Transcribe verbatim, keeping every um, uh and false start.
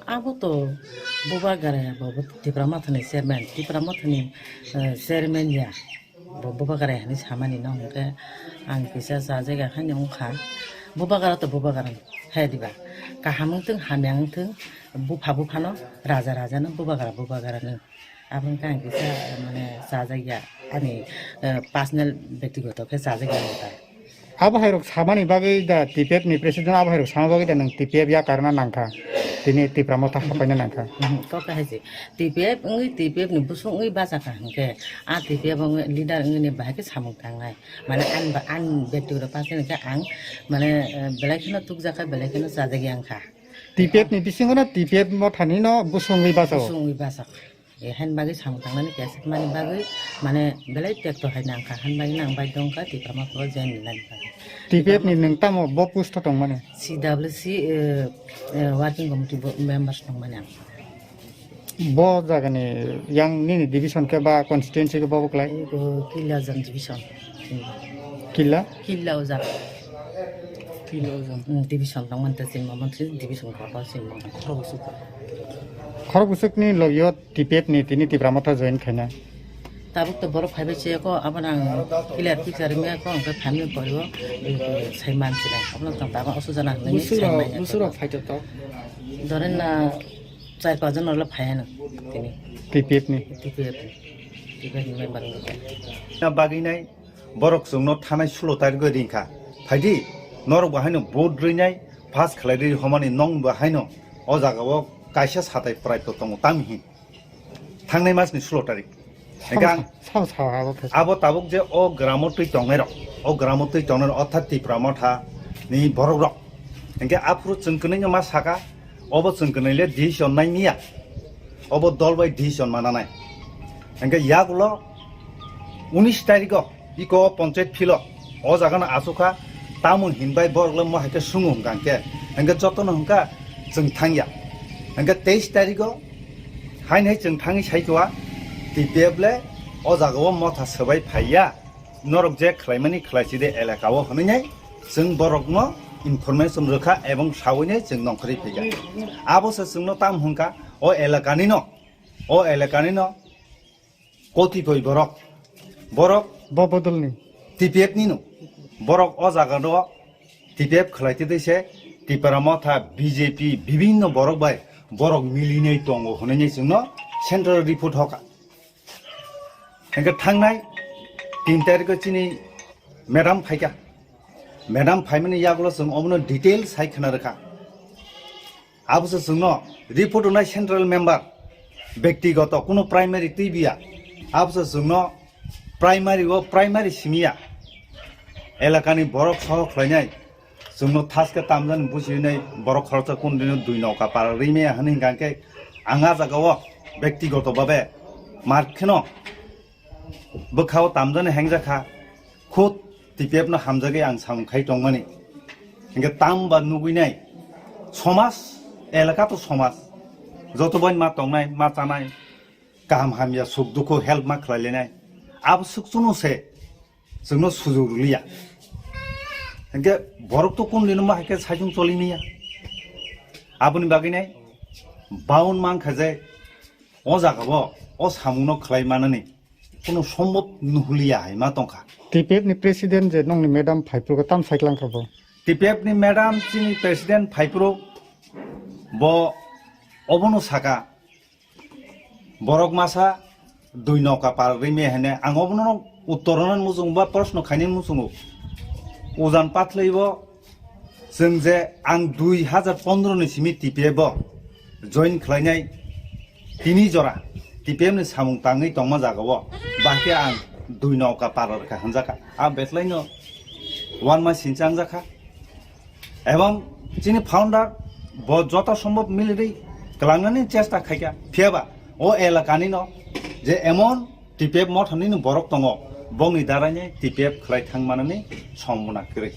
Abo to Bubagra, bo Tipra Mothani chairman, Tipra Mothani, eh, chairman ya. Bo Bubagra hinwi samani no hwnkhe ang kisa chajak ya haino wngkha. Bubagra to Bubagra, he diba? Kaham wngthung, hamya wngthung, bupha buphano, raja rajano Bubagra Bubagra no. Aboni khe ang kisa, mane, chajak ya, ani, eh, personal, bektigoto khe chajak ya ta. Abo hai rok samani bagwi da T P F ni president abo hai rok sama bagwi da nwng T P F ya karna nangkha, tini Tipra Motha hapaina nangkha. Mhm, kok hai se T P F wngwi, T P F ni busung wngwi bachakha hwnkhe, a T P F wngwi leader wngwi ni bahai khe samung tangnai, mane, ani ba-, ani bektigoto personal khe ang, mane, eh, belai kheno tukjakha, belai kheno chajak ya wngkha. T P F ni bisingo no T P F Mothani no busung wngwi bachao. Busung wngwi bachakha. E, hain bagwi samung tangnani kesa mani bagwi, mane, belai tekto hai nangkha, hain bagwi nang bai dongkha, Tipra Motha o join nani bagwi. T P F ni nwng tamo bo post o tongmani? C W C, eh, eh, working committee bo-, members tongmani ang. Bo jagani yang nini division khe ba constituency khe bo bo klai? Ego Killa Ujang division. Killa? Killa Ujang. Killa Ujang. Hmm, division tongmani ta chini mamon si division kotor chini mamon. Khorok bwswk. Khorok bwswkni logio T P F ni tini Tipra Motha join khaina. Tabuk to borok phaibai se ko, abo nang clear picture me ko, ang khe phamni poribo, eh, eh, sai man sila. Abo nang tang tang osu jana hwnwi Busuro, sai man ya. Busuro phaito to. Dore na char panch jon rok phaiya no tini. T P F ni. T P F ni. T P F ni member ni. Na bagwi nai borok chwngno thanai sulo tarigwi ringkha. Phaidi norok bo haino vote rwinai pass khlai rwi homani nong bo haino o jaga o kaisa satai prai to tongo tamhi. Thangnai mas ni sulo tarik. Hingke ang sao sao abo khe. Abo tabuk je o gramo twi tongnai rok, o gramo twi tongnai rok, orthat Tipra Motha ni borok rok. Hingke aphuru chwng kwnwi no ma saka, obo chwng kwnwi le decision nai niya. Obo dol bai decision mana nai. Hingke yagulo unis tariko iko ponchayat philo o jaga no asukha, tamon hinbai borok le mo hai khe sungo hingka hingke, hingke joto no hingka chwng thangya. Hingke teis tariko Haini hai chwng thangwi saikha, T P F le o jagao motha swbai phaiya, norok je khlaimani khlaisidi elakao hwnwi nai chwng borokno information rwkha ebong sawi nai chwng nongkhorwi phaikha. Abo se chwngno tam hwnkha o elakani no, o elakani no kotipoi borok, borok Bo bodolni. T P F ni no, borok o jagano T P F khlai twi se Tipra Motha, B J P, bibinno borok bai borok milinai tongo hwnwi chwngno central report hoka. Hingke thangnai tin tariko chini madam phaika. Madam phaimani yagulo chwng omono detail sai khna rwkha. Abo se chwngno report rwnai central member, bektigoto kuno primary twibiya. Abo se chwngno primary o primary simiya. Elakani borok soho khlainai. Chwngno thaske tamjani businai borok khoroksa kundino dui noka para rimaya hwnwi hingka khe ang a jagao bektigoto babe mar kheno bwkhao tamjani hengjakha, khud T P F no hamjagwi ang samung khai tongmani. Hingke tam ba nugwi nai somaj, elaka to somaj, joto bai ma tongnai, ma chanai, kaham hamya, suk dukhu help ma khlai lenai. Abo suk chunu se chwngno sujuk rwliya. Hingke borok to kundino ma hai khe saichung choli manya. Aboni bagwi nai baun mang kha je o jagao o samungno khlai manani kuno sombob nuhuliya hai ma tongkha. T P F ni president je nongni madam phaiphuru tam saiklang kha bo. T P F ni madam chini president phaiphuru bo obono saka borok masa dui noka par rime hene ang obono uttor no muchung ba proshno khaini muchungo. Ujan pathlaibo Chwng je ang dui hazar pondro ni simi T P F o join khlainai tini jora T P F ni samung tangwi tongma jagao bahai khe ang dui noka par rwkha hwnjakha. A betlaino uanma sinchangjakha. Ebong chini founder bo joto sombhob milirwi kwlangnani chesta khaikha. Phiyaba o elakani no je emon T P F mothani ni borok tongo, bongni daraini T P F khlai thang manani sombona kwrwi.